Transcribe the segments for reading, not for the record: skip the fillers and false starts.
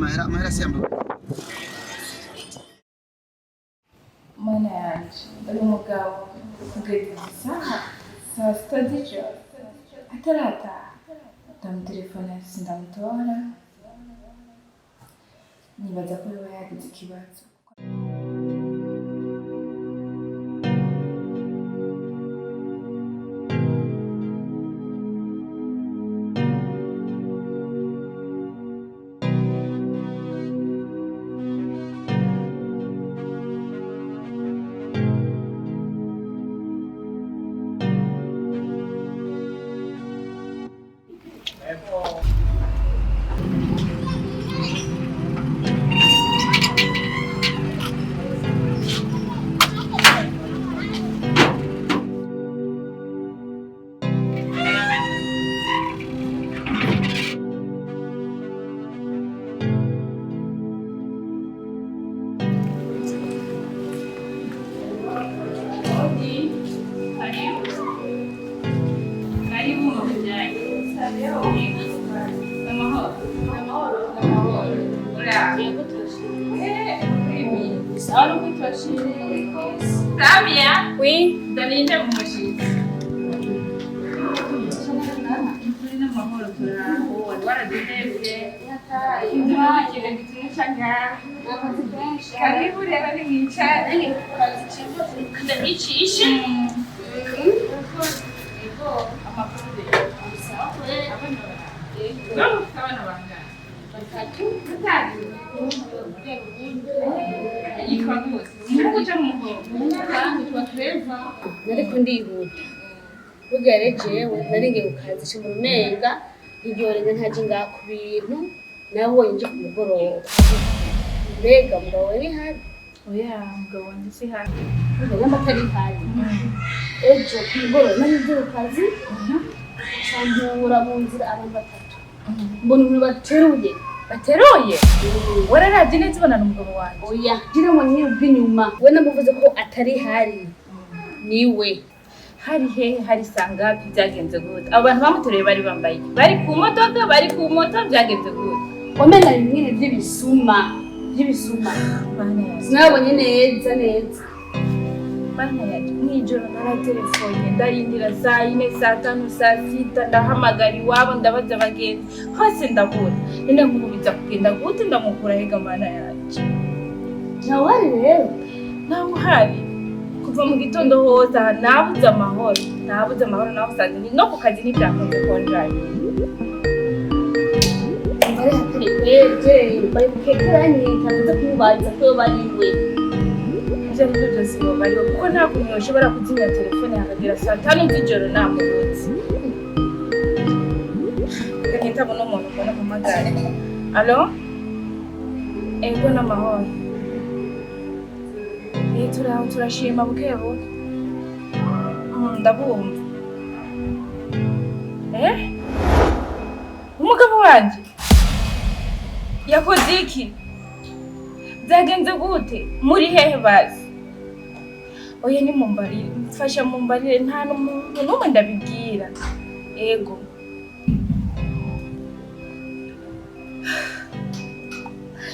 Amahera, amahera siyamba. Mana yanje, uyu mugabo kugeza izi saha saa 6 z'ijoro atarataha. Ndamutelefona sindamutora, nibaza ko yoba yagize ikibazo. Karibu. Karibu mubyaye. Amahoro. Amahoro. Amahoro. Uraho. Eh, sawa no kwitwashire. Samia. Oui. Daninde mu mushyitsi. N'amahoro turaho. Wari waraduhebye. Ikintu gitumye uca ngaha. Karibu rero nimwicare. Ndabicishe. Amakuru rero. Abana baraho. Abana bangana? Batatu. Batatu. Yitwa gute? Umuhungu canke umukobwa? Nariko ndihuta. Burya rero jewe nari ngiye ku kazi nca mbona umenga iryorenga ntaje ngaha ku bintu nabonye nje ku mugoroba. Mbega mugabo wawe ni hari? Oya, mugabo wanje si hano. Burya nyamba atari hari. Ejo ku mugoroba nari ngiye ku kazi nca mpura mu nzira abantu batatu. Mbona umuntu bateruye. Bateruye? Wararavye neza ubonana umugabo wanje? Oya, ngira ngo nyine ubw'inyuma. We namuvuze ko atari hari. Niwe. Hari hehe? Hari sangapi? Byagenze gute? Abo bantu bamuteruye bari bambaye iki? Bari ku modoka? Bari ku moto? Byagenze gute? Wamenga bimwe by'ibisuma. By'ibisuma. Bana yaje. Sinabonye neza neza. Bana yaje. Mw'ijoro naratelefone ndarindira saa 4, saa 5, saa 6, ndahamagara iwabo, ndabaza abagenzi hose ndabura. None nk'ubu biza kugenda gute? Ndamukura hega mana yanje? Ntawari rero. Nawe uhari kuva mu gitondo hose aha nabuze amahoro, nabuze amahoro, nabusanze ni no ku kazi ntibyakunze konjayo. Bari hatari kwege, bari bukekeranye, ntabuze kumubaza ko yoba ari we. Ibyo ari byo byose yoba ariwe, kuko nta kuntu yoshobora kuzimya telefone hakagera saa 5 z'ijoro namubutse. Reka nitabo n'umuntu mbona mpamagare. Alo, ego, n'amahoro. Eh, turaho turashima buke buke. Ndabumva. Eh, umugabo wanje yakoze iki? Byagenze gute? Muri hehe? Bazi oya, ni mumbarire, mfasha mumbarire, nta n'umuntu n'umwe ndabibwira. Ego,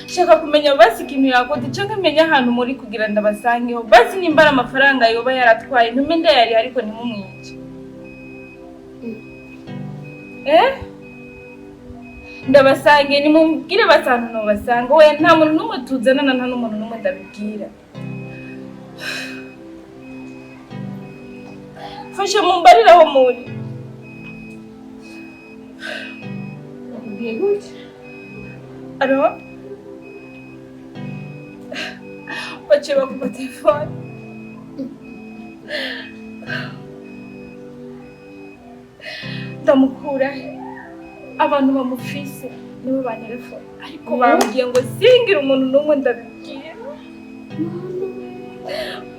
shaka kumenya basi ikintu yakoze canke menya ahantu muri kugira ndabasangeho, basi nimba ari amafaranga yoba yaratwaye ntume ndayariha, ariko ntimumwice. Eh, ndabasange, nimubwire basi ahantu nobasanga. We nta muntu n'umwe tuzanana, nta n'umuntu n'umwe ndabibwira. Fasha mumbarire aho muri. Nakubwiye gutya. Alo, baciye bakupa telefone. Ndamukura he? Abantu bamufise nibo bantelefone, ariko bambwiye ngo singire umuntu n'umwe ndabibwira.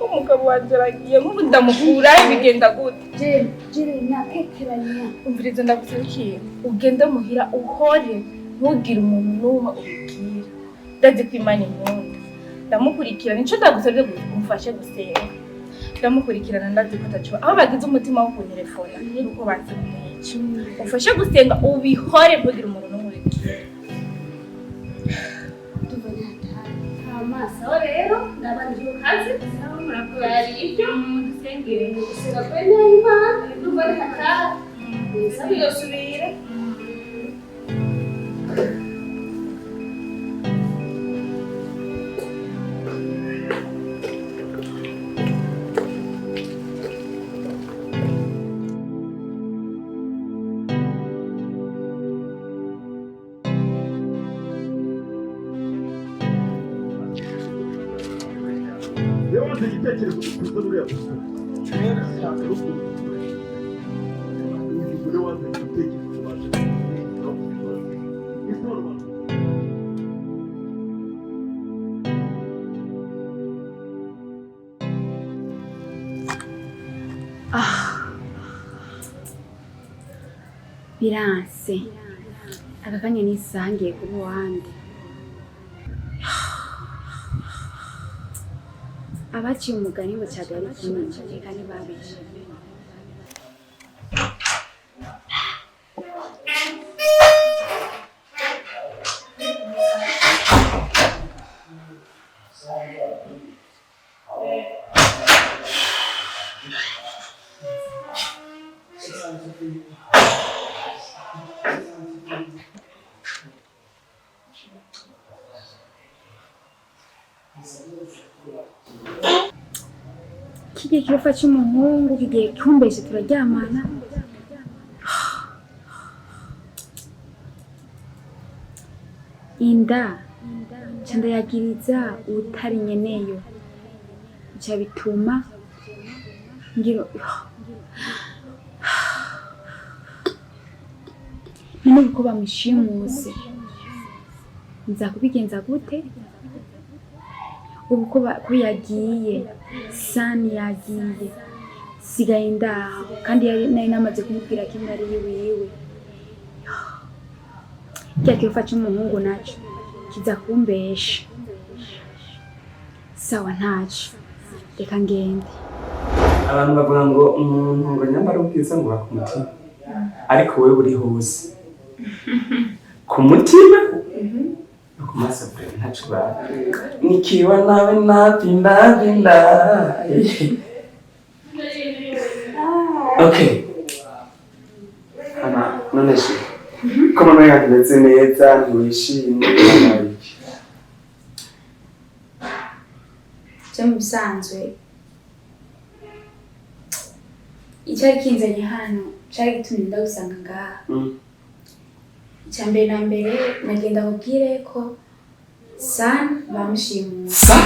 Umugabo wanje aragiye, nk'ubu ndamukura he? Bigenda gute? Jere, jere nakekeranya. Umviriza, ndagusaba ikintu: ugende muhira uhore, ntugire umuntu n'umwe ubibwira. Ndazi ko Imana inkunda, ndamukurikirana. Nico ndagusabye gusa, umfashe gusenga, ndamukurikirana. Ndazi ko ataco aho bagize umutima wo kuntelefona nuko bazi kumwica. Umfashe gusenga, ubihore, ntugire umuntu n'umwe ubibwira. Mama, sawa rero ndabanje ku kazi. Sawa, murakoze. Byari ibyo. Dusengere. Gusenga kwe n'Imana ndumva ari hatari. Sawa, yosubira. Rero maze igitekerezo dukuze buriya musore shaka ruguru, uyu mugore wazanye igitekerezo baje. Biranse aka kanya nisangiye kuba uwande. Abaciye umugani ngo cagari kinini, reka ntibabeshe. Kigiye kirofa c'umuhungu kigiye kumbesha turaryamana. Inda nca ndayagiriza utari nyeneyo, bica bituma ngira none ubu ko bamushimuse nza kubigenza gute? Ubu ko yagiye, Sani yagiye, sigaye ndaho kandi yari nari namaze kumubwira ko inda ari iwiwe. Kirya kirofa c'umuhungu naco kiza kumbesha. Sawa, ntaco, reka ngende. Abantu bavuga ngo umuntu ngo nyamara ubwiza ngo ku mutima, ariko wowe uri hose ku mutima no ku maso pe, ntaco ubaye. Nikiwa nawe navindavinda. Okay, hama none she ko mama yanjye imeze neza, ntiwishimye, wabaye iki? Byo mu bisanzwe icyari kinzanye hano cari gitumye ndagusanga ngaha. Icya mbere na mbere nagenda kubwire ko Sani bamushimuse. Sa?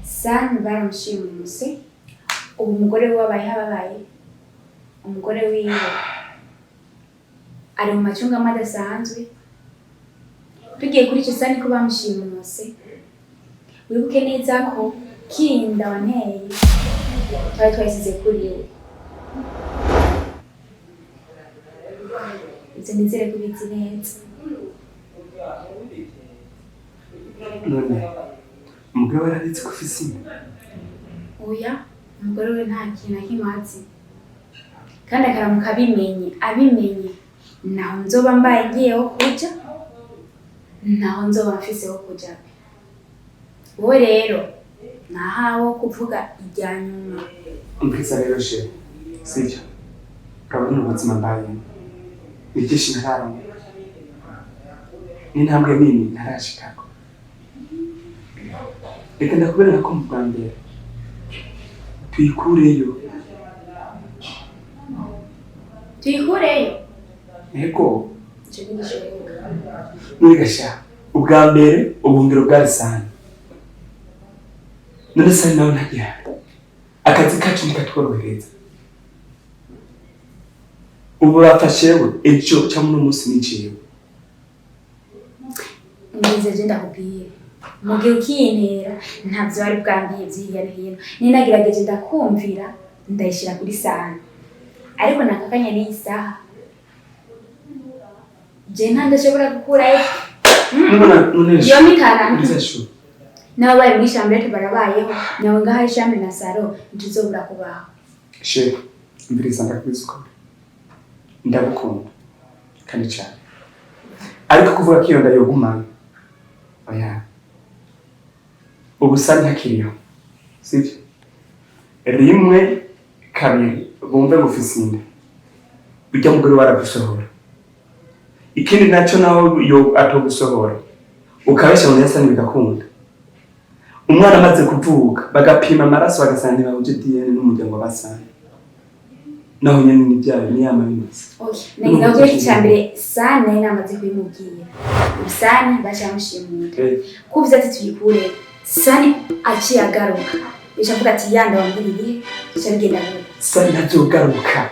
Sani baramushimuse, ubu umugore we abaye ababaye umugore wiwe ari mu macungamo adasanzwe. Tugiye kuri icyo, Sani ko bamushimuse, wibuke neza ko kinda wanteye twari twayisize kuri we. Ibyo nizere ko ubizi neza. None umugore we arabizi ko ufise inda? Oya, umugore we nta kintu na kimwe azi, kandi akaramuka abimenye, abimenye ntaho nzoba mbaye ngiyeho kuja, ntaho nzoba mfiseho kuja pe. Wowe rero nahawe kuvuga irya nyuma. Umviriza rero she, sibyo? Urabona ubuzima mbayemo ni byinshi ntararonka, n'intambwe nini ntarashikako. Reka ndakubwira ko mu bwa mbere tuyikureyo. Tuyikureyo? Yego. Ico ntigishoboka. None gasha, ubwa mbere ubuhungiro bwari Sani, none Sani nawe ntagihari, akazi kacu ntikatworohereza. Ubu bafashewe ejo cyangwa uno munsi ni jewe. Ngize je ndakubwire, mu gihe ukiyintera ntavyo wari bwambwiye vy'irya no hino, ninagerageje ndakumvira ndayishira kuri Sani, ariko nakakanya n'iyi saha je nta ndashobora gukurayo. None Iyo mikana Umviriza shu. N'ababaye muri chambrette barabayeho, nyawe ngaho chambre na salon ntituzobura kubaho. She, umviriza, ndakubwiza ukuri, ndagukunda kandi cyane, ariko kuvuga ko iyo nda yogumana, oya. Ubu sa ntakiriho, sibyo? Rimwe, kabiri, bumve ngo ufise inda, ujya mugore waragusohora. Ikindi naco, naho yo atogusohora, ukabesha ngo yasani bigakunda, umwana amaze kuvuka bagapima amaraso bagasanga ntibahuje DNA n'umuryango wa Basani, naho nyene ni byayo ni yama bimeze. Okay, nagira ngo icya mbere Sani nari namaze kubimubwira. Sani baca bamushimura. Kuvuze ati tuyikure, Sani aciye agaruka. Bica avuga ati yanda wambwira ibihe, bica bigenda gute? Sani ntazogaruka.